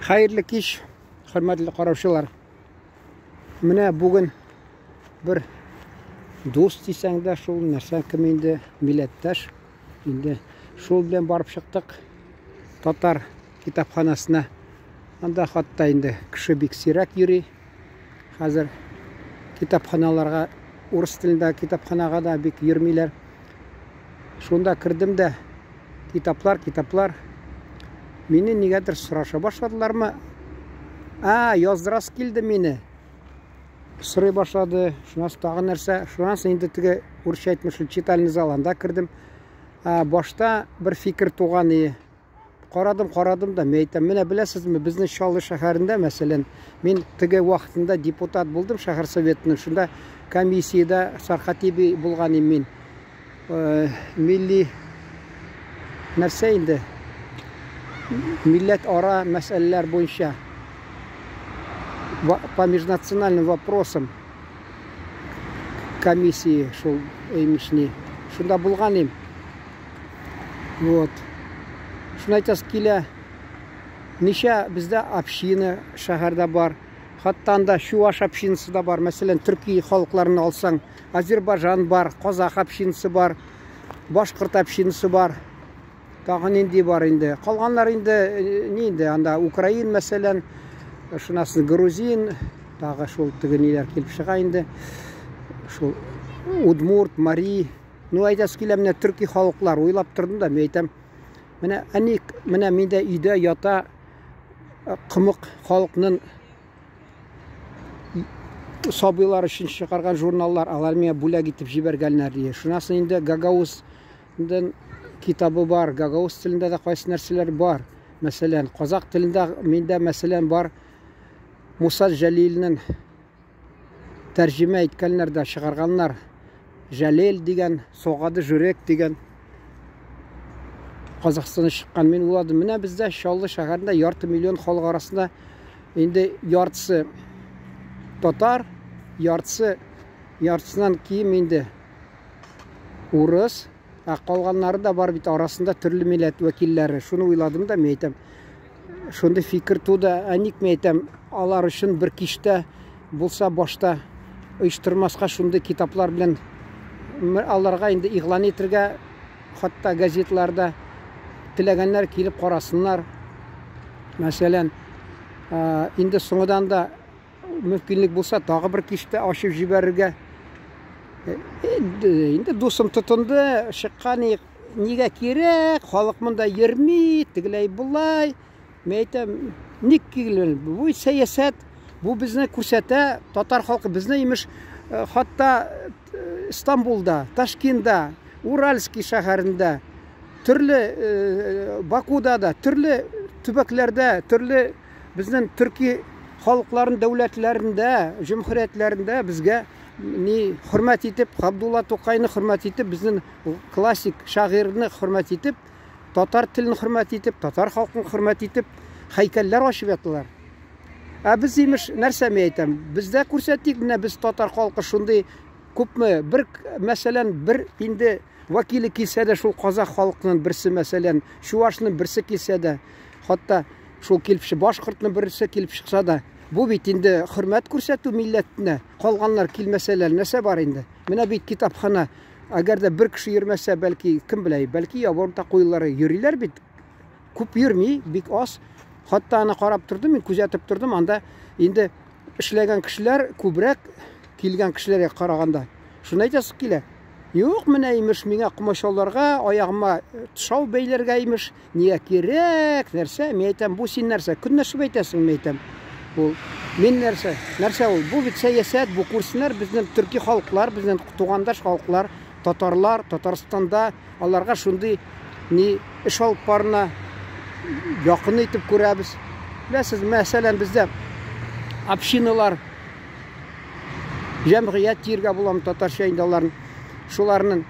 Хәерле кич, хөрмәтле караучылар. Менә бүген бер дус дисәң дә шул нәрсә кем инде милләттәш. Инде шул белән барып чыктык татар китапханасына. Анда хатта инде кеше бик сирәк йөри. Хәзер китапханаларга, урыс телендәге китапханага да бик йөрмиләр. Шунда кердем дә, китаплар, китаплар. Мине нигәдер сораша башладылармы? А, яздырасы килде мине. Сорый башлады. Шуннан соң тагы нәрсә? Шуннан соң инде теге урысча әйтмешли читальный зал анда кердем. А, башта бер фикер туган ие. Карадым, карадым да, мен әйтәм, менә беләсезме, безнең Чаллы шәһәрендә, мәсәлән, мин теге вакытында депутат булдым шәһәр советының, шунда комиссиядә сархатиби булган идем мин. Э, милли нәрсә инде? Милләт ара мәсьәләләр буенча по межнациональным вопросам комиссии шул имешни. Шунда булган идем. Вот. Шуны әйтәсе килә, ничә бездә община шәһәрдә бар. Хатта анда чуваш общинасы да бар. Мәсәлән, төрки халыкларын алсаң, Азербайжан бар, казах общинасы бар, башкорт общинасы бар. Тагы нинди бар инде? Калганнар инде э, ни инде анда украин мәсәлән, шуннан грузин, тагы шул теге ниләр килеп чыга инде. Шул удмурт, мари, Ну, әйтәсе килә, менә төрки халыклар, уйлап тордым да, мин әйтәм, менә әни, менә миндә өйдә ята э, кымык халыкның сабыйлар өчен чыгарган журналлар, алар миңа бүләк итеп җибәргәннәр ди. Шуннан соң инде гагауздан китабы бар, гагауз телендә дә кайсы нәрсәләр бар. Мәсәлән, казак телендә миндә мәсәлән бар Муса Җәлилнең Тәрҗемә иткәннәр дә чыгарганнар. Жәлел дигән, Согады жүрек дигән. Казахстаннан чыккан. Мин уйладым, менә бездә Чаллы шәһәрендә ярты миллион халык арасында инде яртысы татар, яртысы яртысынан ким инде урыс, ә калганнары да бар бит арасында төрле милләт вәкилләре. Шуны уйладым да, мин әйтәм, шундый фикер туды. Ә ник мин әйтәм, алар өчен бер киштә булса башта оештырмаска шундый китаплар белән аларга инде игълан итергә, хатта газетларда теләгәннәр килеп карасыннар. Мәсәлән, инде соңыдан да мөмкинлек булса, тагы бер киштә ачып җибәрергә. Инде дусым тотынды, чыккан нигә кирәк, халык монда йөрми, тегеләй болай. Мин әйтәм, ник килгән? Бу сәясәт, бу безне күрсәтә, татар халкы безне имеш, хатта Стамбулда, Ташкентда, Уральский шәһәрендә, төрле Бакуда да, төрле төбәкләрдә, төрле Безнең төрки халыкларын дәүләтләрендә, җөмһүриятләрендә безгә ни хөрмәт итеп, Габдулла Тукайны хөрмәт итеп, безнең классик шагыйрьне хөрмәт итеп, татар телен хөрмәт итеп, татар халкын хөрмәт итеп, һәйкәлләр ачып яталар. Ә без имеш, нәрсә мин әйтәм? Бездә күрсәтик, менә без татар халкы шундый күпме, бер, мәсәлән, бер инде вәкиле килсә дә шул казах халкының берсе, мәсәлән, чувашның берсе килсә дә, хатта шул килеп башкортның берсе килеп чыкса да, бу бит инде хөрмәт күрсәтү милләтенә. Калганнар килмәсәләр, нәрсә бар инде? Менә бит китапхана. Әгәр дә бер кеше йөрмәсә, бәлки, кем белә, бәлки ябып та куелар. Йөриләр бит. Күп йөрми, бик аз. Хатта аны карап тордым, мин күзәтеп тордым, анда инде эшләгән кешеләр күбрәк килгән кешеләргә караганда. Шуны әйтәсе килә. Юк, менә имеш миңа комачауларга, аягыма тышау бәйләргә имеш, нигә кирәк, нәрсә? Мин әйтәм, бу син нәрсә? Көнләшеп әйтәсең, мин әйтәм. Ул мин нәрсә? Нәрсә ул? Бу бит сәясәт, бу күрсеннәр безнең төрки халыклар, безнең тугандаш халыклар, татарлар, Татарстанда аларга шундый ни эш алып барына якын итеп күрәбез. Беләсез, мәсәлән, бездә общиналар җәмгыять диергә буламы татарча инде аларны. Шуларның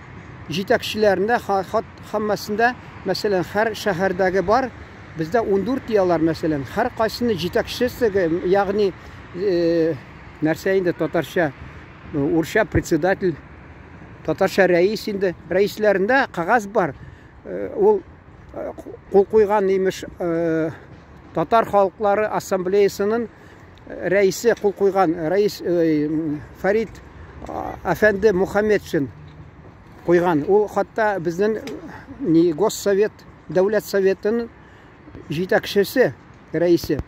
җитәкчеләрендә хат һәммәсендә, мәсәлән, һәр шәһәрдәге бар, бездә 14 дияләр, мәсәлән, һәр кайсының җитәкчесе, ягъни э, нәрсә инде татарча, урысча председатель, татарча рәис инде, рәисләрендә кагаз бар. Э, ул э, кул куйган имеш, Татар халыклары ассамблеясының рәисе кул куйган, рәис Фәрит әфәнде Мухаммедшин куйган. Ул хатта безнең ни Госсовет, Дәүләт Советының җитәкчесе, рәисе.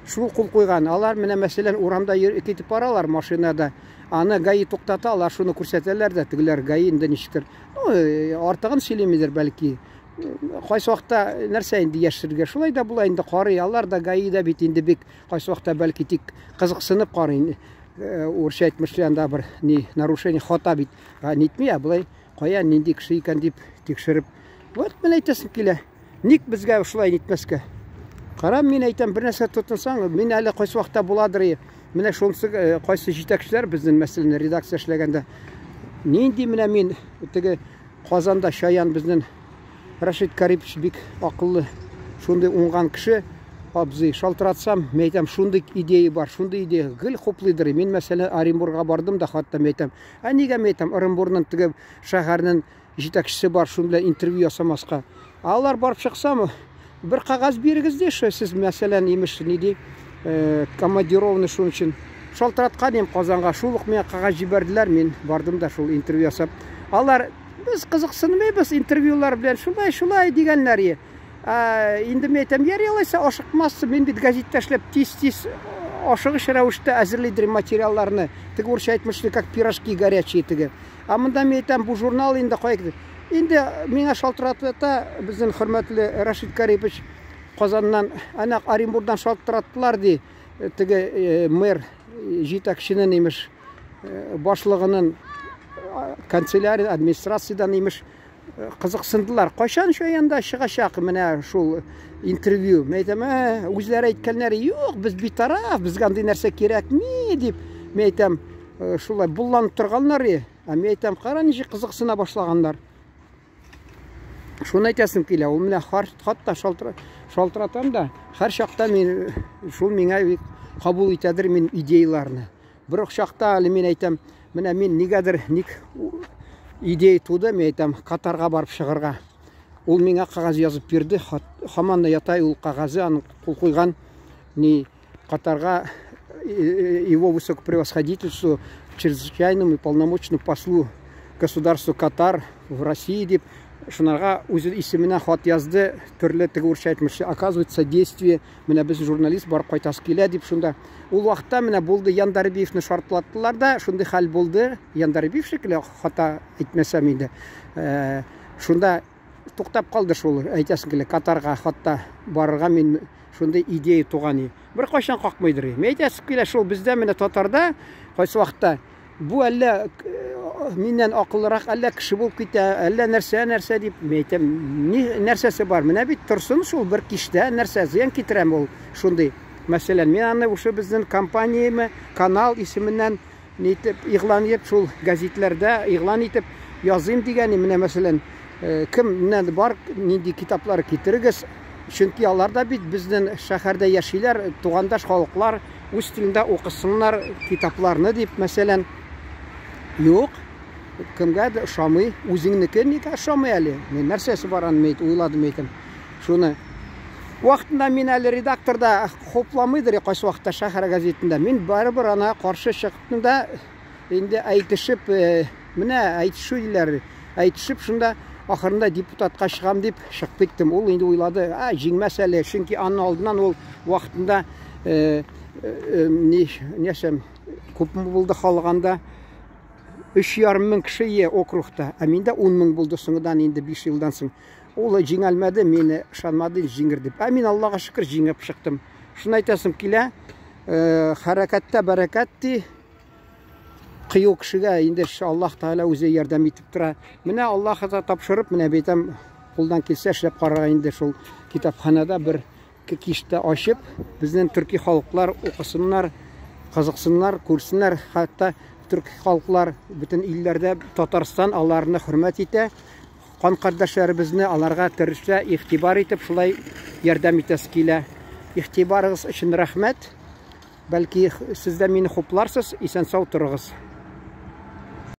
Шул кул куйган. Алар менә мәсәлән урамда китеп баралар машинада. Аны ГАИ туктата, алар шуны күрсәтәләр дә, тегеләр ГАИ инде ничектер. Ну, артыгын сөйлимидер бәлки. Кайсы вакытта нәрсә инде яшерергә? Шулай да була инде карый. Алар да ГАИ да бит инде бик кайсы вакытта бәлки тик кызыксынып карый. Урысча әйтмешли анда бер ни нарушение хата бит. Нитми, ә болай кая нинди кеше икән дип тикшереп. Вот менә әйтәсем килә. Ник безгә шулай нитмәскә? Кара, мин әйтәм, бер нәрсә тотынсаң, мин әле кайсы вакытта буладыр. Менә шунысы кайсы җитәкчеләр безнең мәсәлән редакция эшләгәндә нинди менә мин теге Казанда Чаян безнең Рашид Карипович бик акыллы, шундый уңган кеше, абзый, шалтыратсам, мин әйтәм, шундый идея бар, шундый идея, гел хуплыйдыр. Мин мәсәлән Оренбургка бардым да, хатта мин әйтәм, ә нигә мин әйтәм, Оренбурның теге шәһәрнең җитәкчесе бар, шуның белән интервью ясамаска. Алар барып чыксам, бер кәгазь бирегез ди, сез мәсәлән, имеш, ни ди, командированный шуның өчен. Шалтыраткан идем Казанга, шул ук миңа кәгазь җибәрделәр, мин бардым да шул интервью ясап. Алар без кызыксынмыйбыз интервьюлар белән, шулай, шулай дигәннәр. Инде мин әйтәм, ярый алайса ашыкмассың, мин бит газетта эшләп тиз-тиз ашыгыч рәвештә әзерлидер материалларны. Теге урысча әйтмешли, как пирожки горячие теге. Ә монда мин әйтәм, бу журнал инде кая китә? Инде миңа шалтыратты да безнең хөрмәтле Рашид Карипович Казаннан, әнә Оренбургдан шалтыраттылар ди, теге мэр җитәкченең имеш башлыгының канцелярия администрациядән имеш кызыксындылар. Кайчан Чаянда чыгачак менә шул интервью? Мин әйтәм, үзләре әйткәннәре юк, без битараф, безгә андый нәрсә кирәкми дип. Мин әйтәм, шулай булланып торганнар. Ә мин әйтәм, кара ничек кызыксына башлаганнар. Шуны әйтәсем килә, ул менә хатта шалтыратам да, һәр чакта мин шул миңа бик кабул итәдер мин идеяларны. Бер үк чакта әле мин әйтәм, менә мин нигәдер ник идея туды, мин әйтәм, Катарга барып чыгарга. Ул миңа кәгазь язып бирде, һаман да ята ул кәгазе, аның кул куйган ни Катарга его высокопревосходительству, чрезвычайному и полномочному послу государства Катар в России дип, шунарга үзе исеменә хат язды, төрле теге урысча әйтмешли, оказывает содействие, менә без журналист барып кайтасы килә дип шунда. Ул вакытта менә булды, Яндарбиевны шартлаттылар да, шундый хәл булды, Яндарбиев шикелле хата әйтмәсәм инде. Шунда туктап калды шул, әйтәсең килә, Катарга хатта барырга мин шундый идея туган. Бер кайчан какмыйдыр. Мин әйтәсем килә, шул бездә менә татарда кайсы вакытта бу әллә миннән акыллырак, әллә кеше булып китә, әллә нәрсә нәрсә дип, мин әйтәм, ни нәрсәсе бар? Менә бит торсын шул бер киштә, нәрсә зыян китерәм ул шундый. Мәсәлән, мин аны ушы безнең компанияме, канал исеменнән нитеп игълан итеп, шул газетләрдә игълан итеп языйм дигән, менә мәсәлән, кем менә бар, нинди китаплар китерегез, чөнки алар да бит безнең шәһәрдә яшиләр, тугандаш халыклар үз телендә укысыннар китапларны дип, мәсәлән, юк, кемгә дә ошамый, үзеңнеке нигә ошамый әле? Мен нәрсәсе бар аны, мен уйладым әйтәм. Шуны вакытында мин әле редакторда хупламыйдыр, кайсы вакытта шәһәр газетында. Мин барыбер ана каршы чыктым да, инде әйтешеп, менә әйтешү диләр, әйтешеп шунда ахырында депутатка чыгам дип чыгып киттем. Ул инде уйлады, а җиңмәс әле, чөнки аның алдыннан ул вакытында нәрсә күпме булды халык анда? 3,5 мең кеше е округта, ә миндә 10 мең булды соңыннан инде 5 елдан соң. Ул җиңәлмәде, мине ышанмады, җиңер дип. Ә мин Аллага шөкер җиңеп чыктым. Шуны әйтәсем килә, хәрәкәттә бәрәкәт ди. Кыю кешегә инде Аллаһ Тәгалә үзе ярдәм итеп тора. Менә Аллаһка да тапшырып, менә битәм кулдан килсә эшләп карарга инде шул китапханада бер киштә ачып, безнең төрки халыклар укысыннар, кызыксыннар, күрсеннәр, хәтта төрки халыклар бөтен илләрдә Татарстан аларны хөрмәт итә. Кан кардәшләребезне аларга тырыша, игътибар итеп шулай ярдәм итәсе килә. Игътибарыгыз өчен рәхмәт. Бәлки сез дә мине хупларсыз, исән сау торыгыз.